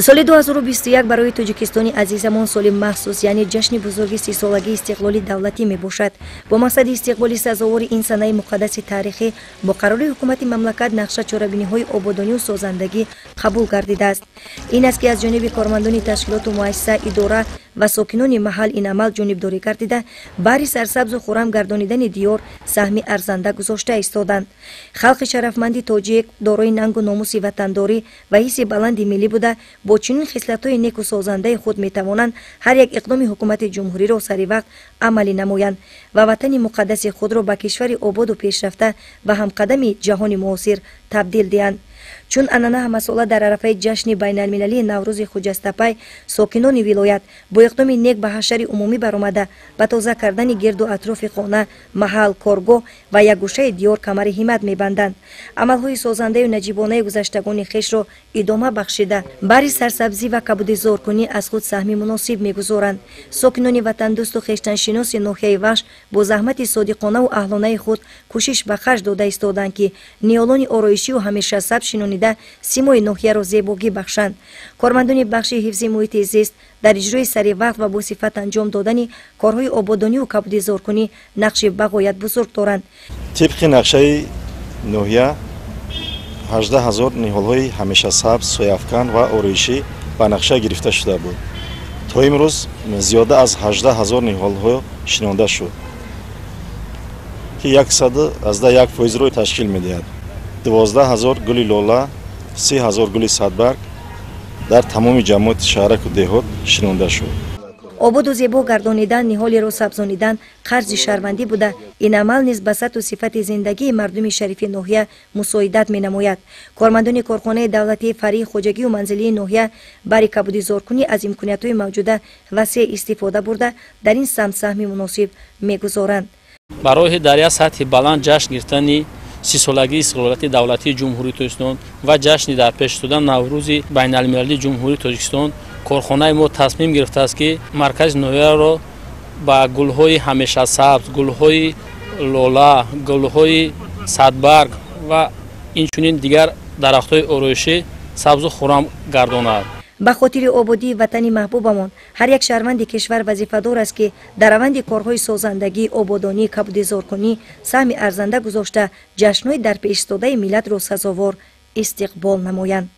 Соли 2021 барои Тоҷикистони азизамон соли махсус, яъне ҷашни бузурги 30-солагии истиқлоли давлатӣ мебошад. Бо мақсади истиқболи сазовори ин санаи муқаддаси таърихӣ бо қарори ҳукумати мамлакат нақша чорабиниҳои ободонию созандагӣ қабул гардидааст. Ин аст, ки аз ҷониби кормандони ташкилоту муассиса, идора ва сокинони маҳал ин амал ҷонибдорӣ гардида, баҳри сарсабзу хуррам гардонидани диёр саҳми арзанда гузошта истоданд. Халқи шарафманди тоҷик дорои нангу номуси ватандорӣ ва ҳисси баланди миллӣ буда, бо чунин хислатҳои неку созандаи худ метавонанд ҳар як иқдоми ҳукумати ҷумҳуриро сари вақт амалӣ намоянд ва ватани муқаддаси худро ба кишвари ободу пешрафта ва ҳамқадами ҷаҳони муосир табдил диҳанд. Чун анъана, ҳамасола дар арафаи ҷашни байналмилалии Наврӯзи хуҷастапай сокинони вилоят бо иқдоми нек ба ҳашари умумӣ баромада, ба тоза кардани гирду атрофи хона, маҳал, коргоҳ ва якгӯшаи диёр камари ҳиммат мебанданд. Амалҳои созандаю наҷибонаи гузаштагони хешро идома бахшида, баҳри сарсабзӣ ва кабудизоркунӣ аз худ саҳми муносиб мегузоранд. Сокинони ватандӯсту хештаншиноси ноҳияи Вахш бо заҳмати содиқонаву аҳлонаи худ кӯшиш ба харҷ дода истоданд, ки ниҳолони ороишию ҳамешасабз шинонида симои ноҳияро зебогӣ бахшанд. Кормандони бахши ҳифзи муҳити зист дар иҷрои саривақт ва босифат анҷом додани корҳои ободонию кабудизоркунӣ нақши бағоят бузург доранд. Тибқи нақшаи ноҳия 18 ҳазор ниҳолҳои ҳамешасабз, сояафкан ва ороишӣ ба нақша гирифта шуда буд. То имрӯз зиёда аз 18 ҳазор ниҳолҳо шинонда шуд, ки 101 фоизро ташкил медиҳад. 12 ҳазор гули лола, 30 ҳазор гули садбарг дар тамоми ҷамоати шаҳраку деҳот шинонда шуд. Ободу зебо гардонидан, ниҳолеро сабзонидан қарзи шаҳрвандӣ буда, ин амал низ ба сатҳу сифати зиндагии мардуми шарифи ноҳия мусоидат менамояд. Кормандони корхонаи давлатии фаръии хоҷагию манзилии ноҳия бари кабудизоркунӣ аз имкониятҳои мавҷуда васеъ истифода бурда, дар ин самт саҳми муносиб мегузоранд. Барои дар як сатҳи баланд ҷашн гирифтани 30-солагии истиқлолияти давлатии Ҷумҳурии Тоҷикистон ва ҷашни дар пеш истода Наврӯзи байналмилалии Ҷумҳурии Тоҷикистон корхонаи мо тасмим гирифтааст, ки маркази ноҳияро ба гулҳои ҳамешасабз, гулҳои лола, гулҳои садбарг ва инчунин дигар дарахтҳои ороишӣ сабзу хуррам гардонад. Ба хотири ободии ватани маҳбубамон ҳар як шаҳрванди кишвар вазифадор аст, ки дар раванди корҳои созандагӣ, ободонӣ, кабудизоркунӣ саҳми арзанда гузошта, ҷашнҳои дар пешистодаи миллатро сазовор истиқбол намоянд.